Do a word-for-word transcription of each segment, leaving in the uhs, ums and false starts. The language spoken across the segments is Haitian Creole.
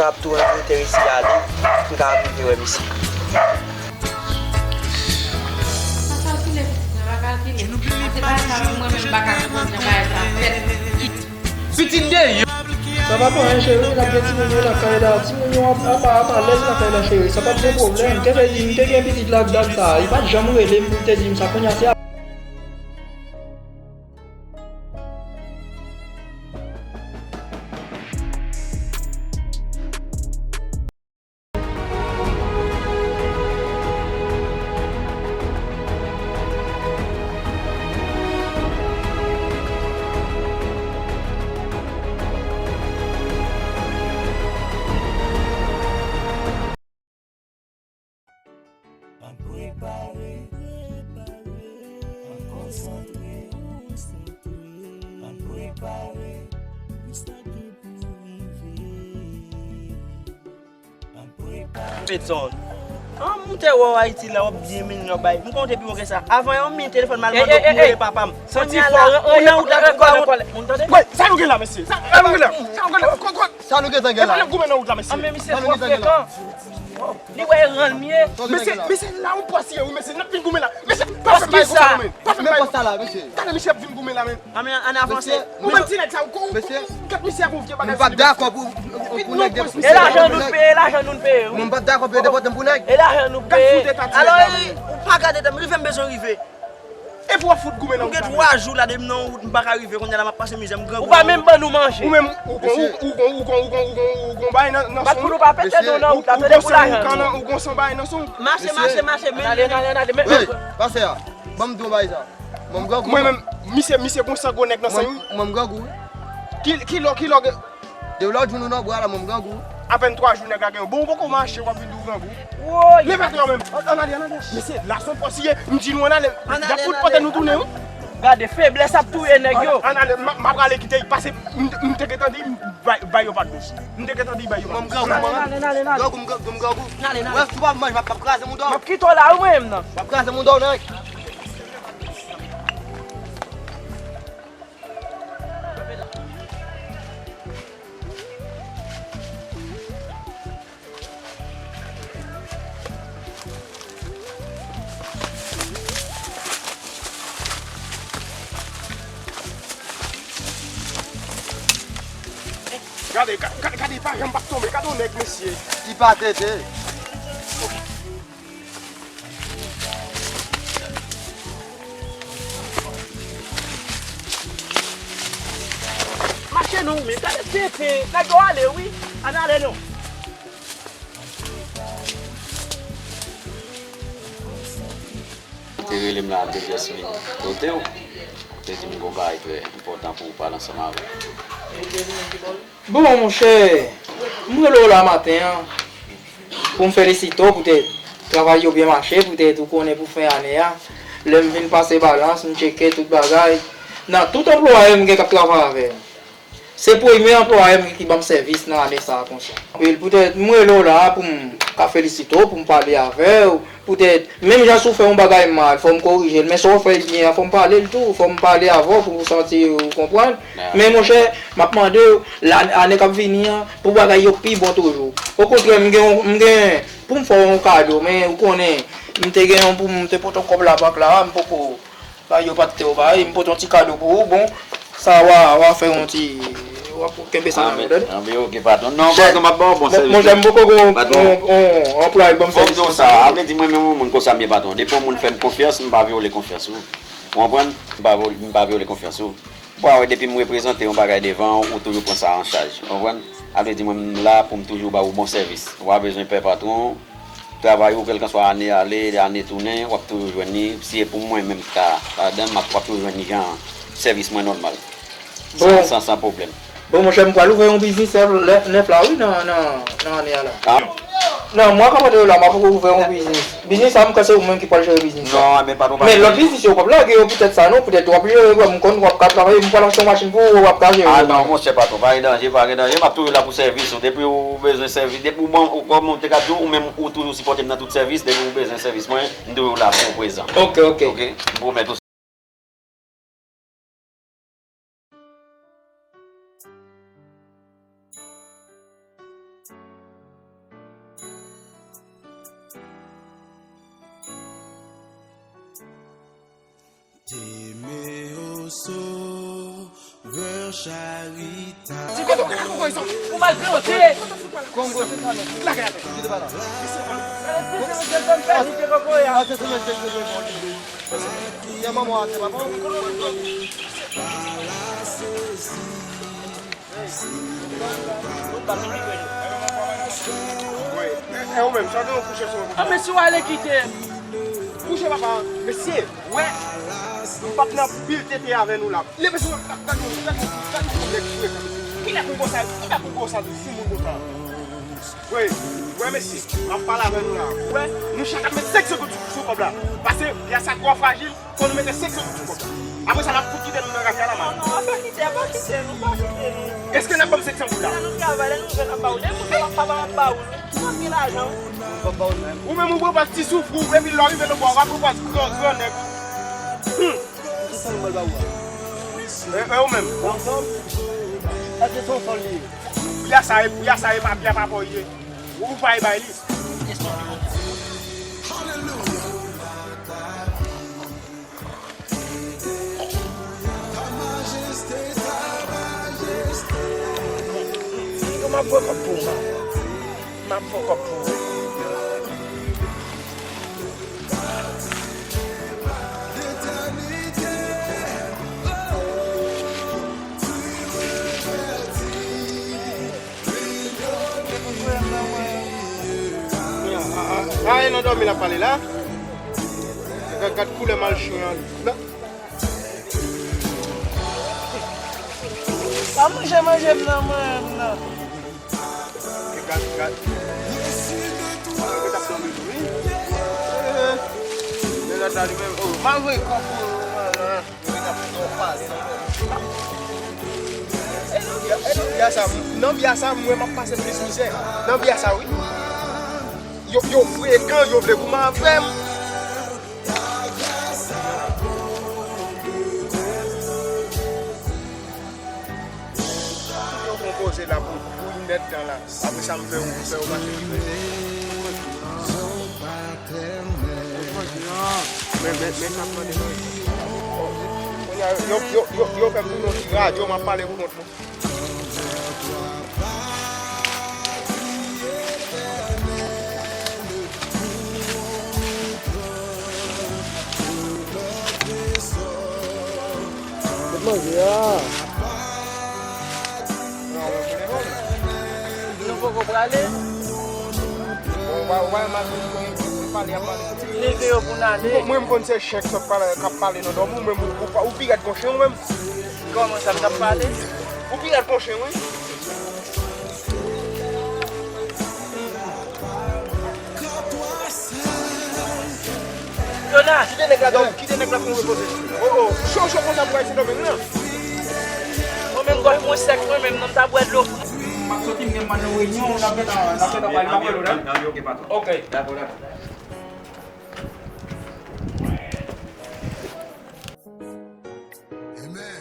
Ap tou rantre tè isi ale, pou m ka rive wè misye. Pa kalkile, pitit mwen, pa kalkile. Se bagay sa menm, mwen menm, m pa ka konprann jan bagay sa ap fèt. Pitit deyò. Sa pa pou anyen, cheri, n ap gen timoun yo lakay la. Timoun yo ap, ap, ap alèz lakay la, cheri. Sa p ap gen pwoblèm. Kenbe di m te gen pitit la ak dam sa. Li pa t janm rele m pou l te di m sa. Kounye a se Ann prepare, ann konsantre, ann prepare pou sa ki pou rive. Ann prepare. Petson. An, m te wè w Ayiti la, w ap byen mennen w bay. M konn te pi bon ke sa. Avan yon minit, telefòn m al mande w pou rele papa m. Santi fò, ou nan wout la, ou nan wout la. Wè, sa nou gen la, mesye? Sa nou gen la? Sa nou gen la? Sa nou gentan gen la? E pa n ap goumen nan wout la, mesye. An, men misye twò frekan. Li wè e rann m ye. Mesye, mesye, la yon pòs ye, wi, mesye, n ap vin goumen la. Mesye, pa fè m bay konsa non, men. Pa fè m bay konsa la, mesye. Gade misye ap vin goumen la, men. Ann, ann avanse. Ou menm ti nèg sa, ou, ou, gad misye ak yon vye bagay sou li. M pa dakò pou, pou, pou nèg depote. E lajan nou peye, lajan nou peye, wi. Mwen, m pa dakò pou yo depote m pou nèg. E lajan nou peye. Alò, ou pa gade tan m, rive m bezwen rive. Epi w ap fout goumen nan wout la. M gen twa jou la depi m nan wout, m pa ka rive. Kounye a la m ap pase mizè, m grangou. Ou pa menm ban nou manje. Ou menm, ou gon, ou gon, ou gon, ou gon, ou gon, ou gon bagay nan, nan son. Bat pou nou pa pete nou nan wout la, tande pou lajan nou. Ou gon san bagay nan son. Mache, mache, mache, men. Ann ale, ann ale, ann ale, men. Wi, pastè a, ban m di w bagay sa. Mwen m grangou. Mwen menm, misye, misye gon san gwo nèg nan san. Mwen, mwen m grangou, wi. Ki, ki lò, ki lò, Depi lòt jou nou nan bwa la, mwen m grangou. Apèn twa jou nèg la gen yon bon, ou poko mache, w ap vin di w grangou. Woy! Leve atè w menm. Ann ale, ann ale. Mesye, la se yon pòs li ye. M di nou ann ale. Y ap fout pote nou tounen, wi. Gade, feblès ap touye nèg yo. Ann ale, m ap, m ap rale kite l pase. M, m te gentan di, bay, bay yo pa dous. M te gentan di, bay yo pa dous. Mwen m grangou, mwen. Ann ale, ann ale, ann ale. Grangou, m grangou, m grangou. Ann ale, ann ale. Wè, si w pa manje, m ap, m ap kraze mouda w. M ap kite w la, wi, mwen menm nan. M ap kraze mouda w, nèg. Gade, ga-, ga-, gade, pa janm p ap tonbe. Gade yon nèg, mesye. Li pa tete. Mache non, men gade tenten, nèg yo ale wi, ann ale non. Ou te rele m la, de pyès vin kote w. Ou te di m gon bagay trè enpòtan pou w pale ansanm avè m. Bon, monchè, m rele w la maten an pou m felisite w poutèt travay yo byen mache, poutèt ou konnen pou fen ane a, lè m vin pase balans, m tcheke tout bagay. Nan tout anplwaye m gen k ap travay avè m, se premye anplwaye m ki ban m sèvis nan ane sa a konsa. Anpil, poutèt m rele w la pou m ka felisite w, pou m pale avè w, poutèt, menm jan si w fè yon bagay mal, fò m korije l, men si w fè l byen an, fò m pale l tou, fò m pale avè w pou w santi ou konprann. Men monchè, m ap mande w, la, ane k ap vini an, pou bagay yo pi bon toujou. Okontrè, m gen, m gen pou m fè w yon kado, men ou konnen, m te gen yon pou m te pote yon kòb labank la, m poko, bagay yo pa t te yo bay, m pote yon ti kado pou ou, bon, sa w a, w a fè yon ti, w a kenbe sa nan men w, tande? Anben, ok, patwon. Non, patwon, m ap ba w bon sèvis. Monchè, m poko gen yon, yon, yon anplwaye k ban m sèvis konsa. Sa vle di mwen menm yon moun konsa m ye, patwon. Depi yon moun fè m konfyans, m pa vyole konfyans ou. Ou konprann? M pa vyole, m pa vyole konfyans ou. Bon, a wè, depi m reprezante yon bagay devan w, ou toujou pran sa an chaj. Ou konprann? A vle di mwen, m la pou m toujou ba ou bon sèvis. Ou pa bezwen pè patwon. Travay ou, kèlkanswa ane ale, ane tounen, w ap toujou jwenn li. Si e pou mwen menm ki ta ladan, m ap, w ap toujou jwenn li jan sèvis mwen nòmal. San, san, san pwoblèm. Bon, monchè, m pral ouvè yon biznis nèf, nèf la, wi, nan, nan, nan ane a la. Nan mwa k ap antre yo la, m ap ouvè yon biznis. Biznis sa, m kwè se ou menm ki pral jere biznis sa. Non, men patwon, men lòt biznis yo, w p ap lage yo poutèt sa, non, poutèt w ap jere, m konn w ap ka travay, m pral achte yon machin pou ou, w ap ka jere. A non, monchè, patwon, pa gen danje, pa gen danje, m ap toujou la pou sèvis ou. Depi ou bezwen sèvis, depi ou ban, ou kòm ou te ka di w, ou menm ou toujou sipòte m nan tout sèvis, depi ou bezwen sèvis mwen, m toujou la pou ou prezan. Ok, ok. Ok, m pwomèt ou sa. Te me au sauveur charitable. Ti kote w, kote w, kote w, ou mal plante. Kongo, se sa menm. Lagay atè. Ki te pala? Ah, se sou men, se sou men. Yè manman atè, papa. E, e ou menm, sa gen yon kouche sou mwen. Ah, men si w ale kite. Kouche papa, mesye, wè. M p ap nan pil tete avè nou la. Leve sou mwen, gad, gad, gad, gad, gad, gad, nèg sou ekran. Kilè pou konsa, kilè pou konsa, sou moun konsa. Wè, wè, mesye, m ap pale avè nou la. Wè, nou chak ap met senk san goud sou, sou kòb la. Paske, piyès sa twò frajil. Fò nou mete senk san goud sou kòb la. Apre sa, n ap fout kite nou nan rache a la, man. Non, non, pa kite, pa kite nou, pa kite nou. Èske n ap ban m senk san goud la? Lè nou travay, lè nou jwenn, n ap ba ou. Depi w jwenn, papa m ap ba ou. Nou ap gen lajan, wi. Ou menm, ou pran pòz ti soufri w, epi lè w rive nan bò, w ap pran pòz gran, gran nèg. Hmm. Ki sa nou pral ba ou a? E, e ou menm? Ansanm? Èske se yon sòl li ye? Piyès sa, e, piyès sa, e pa, piyès pa pa w ye. Ou pa e bay li. Yo, m ap voye kòb pou ou, man. M ap voye kòb pou ou. A, a, a, e nan dòmi l ap pale la. Gad, gad koulè mal chen an. Pa manje manje m nan mwen menm nan. Gad, gad. Gad, gad. Men la, la, li menm, oh, malgre kòb ou, oh, oh, oh. Yo ret ap pran pale nan men. E nan biyè sa, nan biyè sa, mwen, m ap pase plis mizè. Nan biyè sa, wi. Yo, yo frekan, yo vle goumen avè m. Yo konpoze la pou, pou yon èdtan la. Apre sa, m fè yon, fè yon mache ki fè. Men, men, men, sa mande mwen. Kounye a, yo, yo, yo, yo fè m tounen yon ti radyo, m ap pale pou kont mwen. Met manje a. Nou poko prale. Leve yo pou n ale. Mwen, mwen, m konn se chen k sot pale, k ap pale nan dòmi w, menm ou, ou, ou pi rèd k on chen, ou menm. Kòman sa, m t ap pale? Ou pi rèd k on chen, wi. Jonas! Kite nèg la, dòmi, kite nèg la pou repoze. Oh, oh, cho, cho konsa pou al Sendomeng nan. Mwen menm, gòj mwen sèk, mwen menm, nan m ta bwè dlo. M ap soti, m gen, m nan yon reyinyon, n ap gentan, n ap gentan pale, m ap rele w la. Ok. Dakò, dakò. Amen.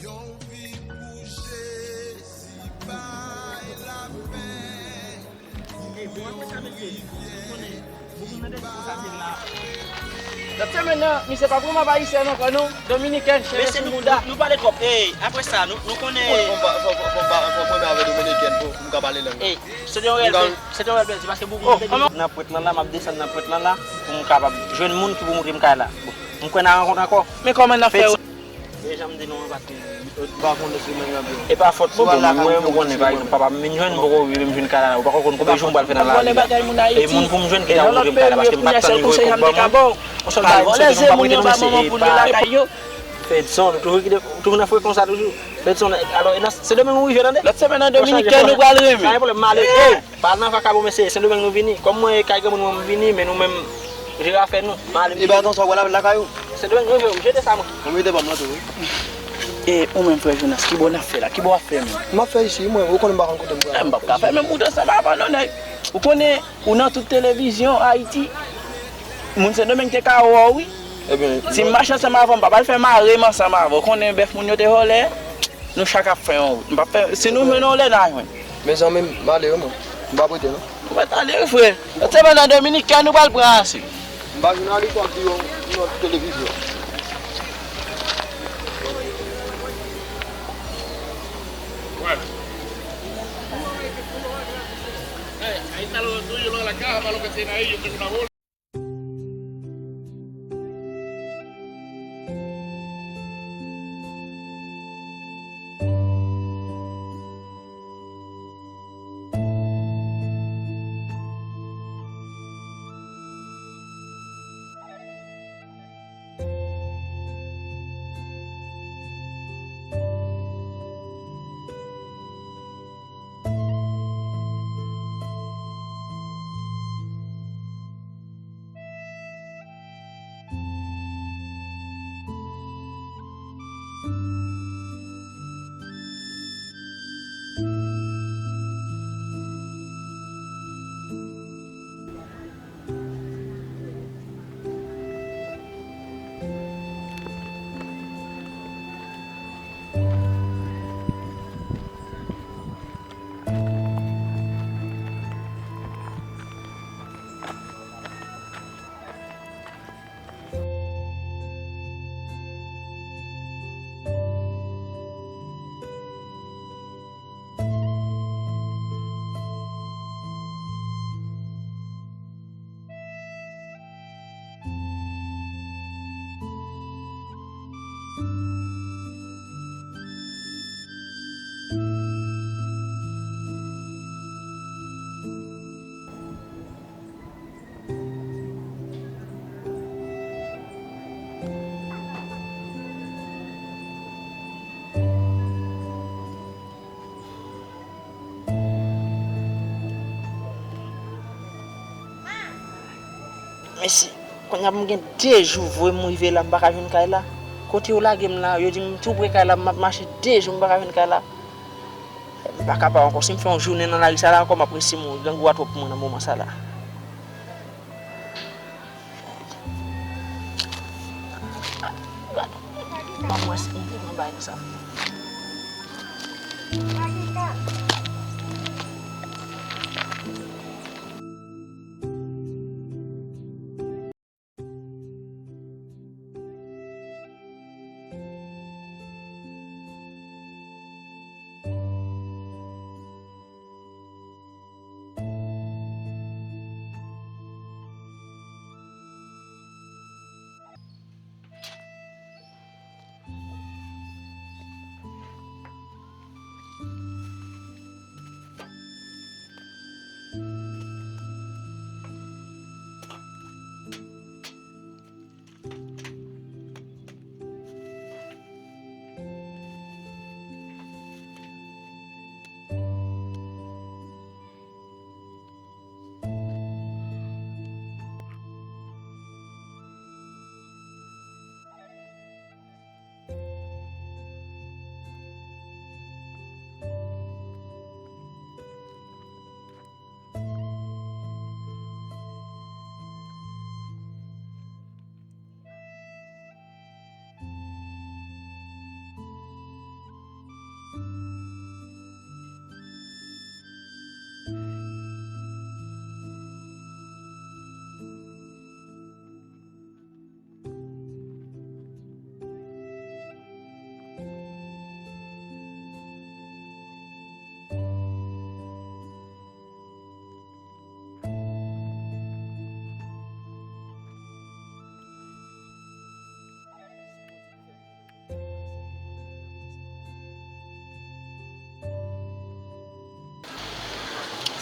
Yon vi pou Jezi bay lapè. Lòt semèn nan, misye pa vreman pa ayisyen ankò non. Dominiken, cheve sou mouda. Nou pale twòp. Ey, apre sa, nou, nou konnen. Fò, fò, fò, fò, fò, fò, fò mwen avè Dominiken pou, pou m ka pale lang. Ey, se te yon rèl, se te yon rèl plezi, paske pou mwen te gen. Nan pwent lan la, m ap desann nan pwent lan la, pou m kapab jwenn moun ki pou montre m kay la. Bon, m kwè n a rankontre ankò. Men kòman n ap fè? E jan m di nou an, paske m pa konnen semèn nan byen. E pa fòt mwen, bon, mwen, mwen, mwen konnen, pa egzanp, papa m vin jwenn, m poko rive m jwenn kay la, ou pako konn konbyen jou m pral fè nan lari a. E moun pou m jwenn ki ta pou montre m kay la, paske m pa t tann voye kòb ban. Ou sòt bay m, sòt m ap rete nou, mesye, e pa. Fedson, nou toujou kite, toujou nan frekans sa toujou. Fedson, alò, e nan Sendomeng ou rive, tande? Lòt semèn nan Dominiken, nou pral renmen. Pa gen pwoblèm, m ale. Ey! Pa al nan vakabon, mesye, Sendomeng nou vini. Kòm mwen e kay granmoun mwen m vini, men nou menm, jere afè nou. M ale, m... E ba, atann sa w wè la lakay ou? Sendomeng nou vini, m jete sa mwen. Ou mete ban m nan tou, wi. E ou menm, frè Jonas, ki bò n ap fè la? Ki bò w ap fè menm? M ap fè isi, mwen, ou konnen m pa konn kote m pral. E, m p ap ka fè menm, ou te sanble avè w, non, nèg. Ou konnen, ou nan tout televizyon Ayiti. Moun Sendomeng te ka wè w, wi. Ebyen, si m mache ansanm avè w, m p ap al fè mare m ansanm avè w. Ou konnen bèf moun yo te vòlè. Nou chak ap fè yon wout. M p ap fè, si nou jwenn yon lè, n a jwenn. Mezanmi, m ale wi mwen. M p ap rete non. Ou mèt ale wi, frè. Lòt semèn nan Dominikèn, nou pral pran ase. M pa jounalist, w ap di yon, yon televizyon. Mesye, kounye a m gen de jou vre m rive la, m pa ka jwenn kay la. Kote yo lage m la, yo di m tou pre kay la, m ap mache de jou, m pa ka jwenn kay la. M pa kapab ankò. Si m fè yon jounen nan lari sa la ankò, m ap resi mouri. Grangou a twòp pou mwen nan moman sa la. Gad, m ap wè si m te pran bagay sa.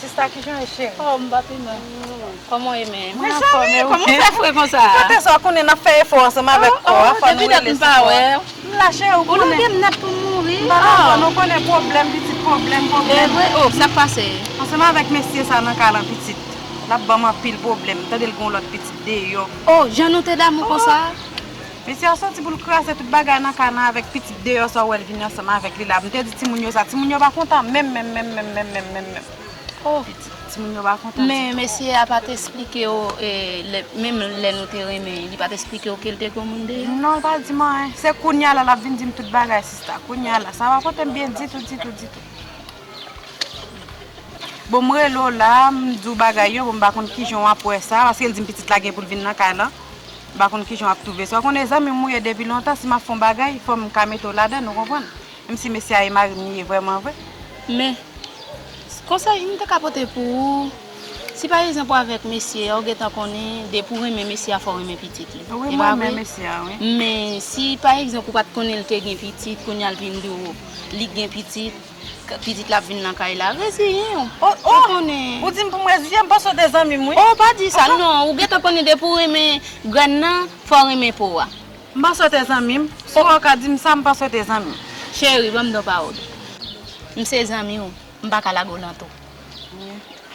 Sista, kijan w ye, cheri? Oh, m pa pi mal. Kòman w ye menm? Mwen cheri, kòman w fè fre konsa? Kote sa, w konnen n ap fè efò ansanm avèk kò a, fò nou rele sou kò a. M la, cheri, ou konnen. Ou lage m nèt pou m mouri. M pa nan kò, nou konnen pwoblèm, pitit, pwoblèm, pwoblèm. E vre, oh, sa k pase? Ansanm avèk mesye sa nan kay lan, pitit. L ap ban m anpil pwoblèm. M tande l gen yon lòt pitit deyò. Oh, jan nou te damou konsa? Mesye a soti pou l kraze tout bagay nan kay lan avèk pitit deyò sa w wè l vini ansanm avèk li la. M te di timoun yo sa. Timoun yo pa kontan menm, menm, menm, menm, menm, menm, menm, menm. Oh. Pitit, timoun yo pa kontan ditou. Men mesye a pa t esplike w, e, lè, menm lè nou te renmen, li pa t esplike w ke l te gen yon moun deyò? Non, li pa di m anyen. Se kounye a la l ap vin di m tout bagay, sista. Kounye a la. Sa pa pote m byen ditou, ditou, ditou. Bon, m rele w la, m di w bagay yo, bon, m pa konn kijan w ap wè sa, paske l di m pitit la gen pou l vin nan kay lan. M pa konn kijan w ap twouve sa. Ou konnen zanmi m ou ye depi lontan, si m ap fè yon bagay, fò m ka mete w ladan l, ou konprann? Menm si mesye a e mari m li ye vrèman vre. Men, konsèy m te ka pote pou ou, si pa egzanp ou avèk mesye a, ou gentan konnen, depi w renmen mesye a, fò w renmen pitit li. Wi, e mwen pa renmen vre? Mesye a, wi. Men, si pa egzanp ou pa t konnen l te gen pitit, kounye a l vin di w li gen pitit, k- pitit la ap vin nan kay la, reziyen w. Oh, oh! Ou konnen. Ou di m pou m reziyen, m panse w te zanmi m, wi. Oh, pa di sa, non. Ou gentan konnen depi w renmen grenn nan, fò w renmen po a. M panse w te zanmi m. Si w ka di m sa, m panse w te zanmi m. Cheri, ban m don pawòl. M se zanmi w. M pa ka lage w nan tou.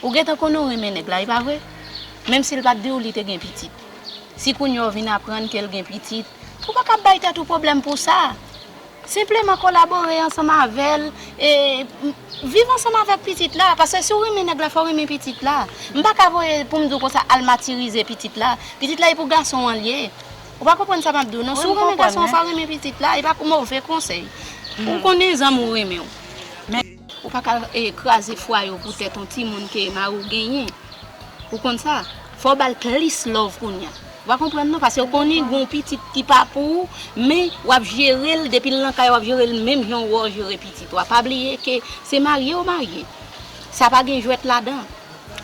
Ou gentan konnen w renmen nèg la, e pa vre? Menm si l pa t di w li te gen pitit. Si kounye a w vin aprann ke l gen pitit, ou pa ka bay tèt ou pwoblèm pou sa. Senpleman kolabore ansanm avè l, e, m- viv ansanm avèk pitit la, paske si w renmen nèg la, fò w renmen pitit la. M pa ka voye pou m di w konsa al matirize pitit la. Pitit la e pou gason an l ye. Ou pa konprann sa m ap di w, non? Si w renmen gason an, fò w renmen pitit la, e pa move konsèy. Ou konnen zanmi w renmen w. Ou pa ka, e, kraze fwaye w poutèt yon timoun ke mari w genyen. Ou konn sa? Fò w ba l plis love kounye a. Ou pa konprann non, paske w konnen gen yon pitit ki pa pou ou, men w ap jere l, depi l nan kay, w ap jere l menm jan w wè w jere pitit ou a. Pa bliye ke se marye w marye. Sa pa gen jwèt ladan.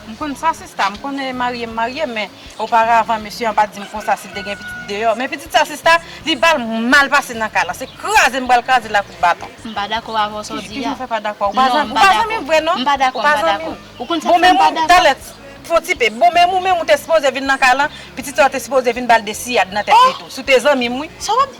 M konn sa, sista. M konnen marye m marye, men oparavan, mesye an pa t di m konsa si l te gen pitit deyò. Men pitit sa, sista, li ba l mal pase nan kay lan. Se kraze m pral kraze l ak kout baton. M pa dakò avè w sa w di a. Kijan w fè pa dakò? Ou pa zanmi m vre, non. M pa dakò, m pa dakò. Ou konn sa k fè m pa dakò? Bon, men ou, talè, fon ti pe. Bon, men ou, men ou te sipoze vin nan kay lan, pitit sa w te sipoze vin ba l de siyad nan tèt li tou. Si w te zanmi m, wi. Sa w ap di?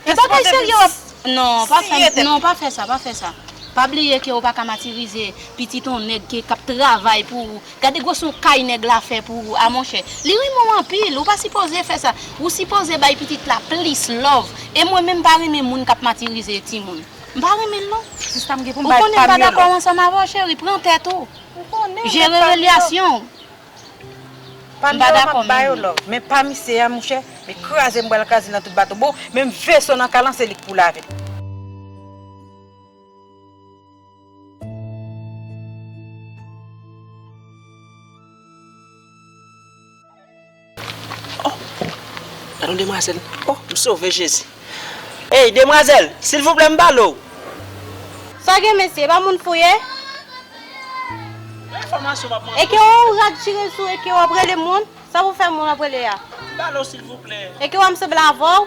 E bagay serye w ap. Non, pa fè, non, pa fè sa, pa fè sa. Pa bliye ke w pa ka matirize pitit yon nèg ke k ap travay pou ou. Gade gwosè yon kay nèg la fè pou ou, a monchè. Li renmen w anpil, ou pa sipoze fè sa. Ou sipoze bay pitit la plis love. E mwen menm m pa renmen moun k ap matirize timoun. M pa renmen l non. Sista, m gen pou m bay pa m yo love. Ou konnen m pa dakò ansanm avè w, cheri, pran tèt ou. Ou konnen m gen pa m yo love. Jere relasyon w. Pa m yo love, m ap ba yo love. Men pa misye a, monchè, men kraze m pral kraze nan tout bato. Bon, menm veso nan kay lan se li k pou lave. Oh, gade yon demwazèl. Oh, m sove Jezi. Ey, demwazèl, silvouplè, m pale w. Sa gen, mesye, pa moun fou ye? Enfòmasyon m ap mande. E ke w rad chire sou, e ke w ap rele moun? Sa pou fè moun ap rele a? M pale w, silvouplè. E ke w ap sanble avè w?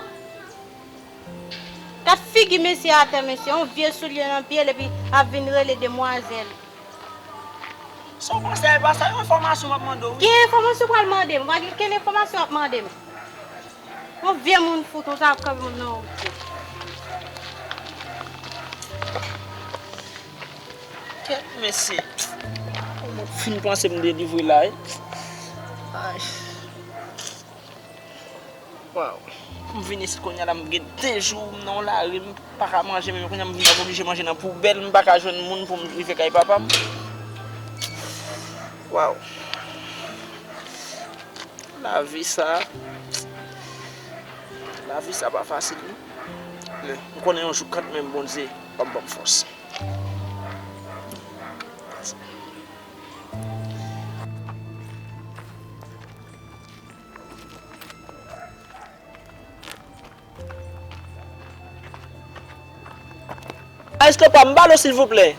Gad figi mesye atè, mesye. Yon vye soulye nan pye l, epi ap vin rele demwazèl. Sa w panse a, e pa sa, yon enfòmasyon m ap mande w, wi. Ki enfòmasyon w pral mande m? Ou pa gen kenn enfòmasyon w ap mande m. Yon vye moun fou konsa ap kanpe nan wout yo. Kèt, mesye. Mwen fin panse m delivre la, wi. Ay. Waw. M vin isit kounye a la, m gen de jou m nan lari, m pa ka manje, men kounye a m vin, m oblije manje nan poubèl, m pa ka jwenn moun pou m rive kay papa m. Waw. Lavi sa, lavi sa pa fasil, wi. Men, m konnen yon jou kantmenm Bondye p ap ban m fòs. Maestro pa m, balo silvouplè.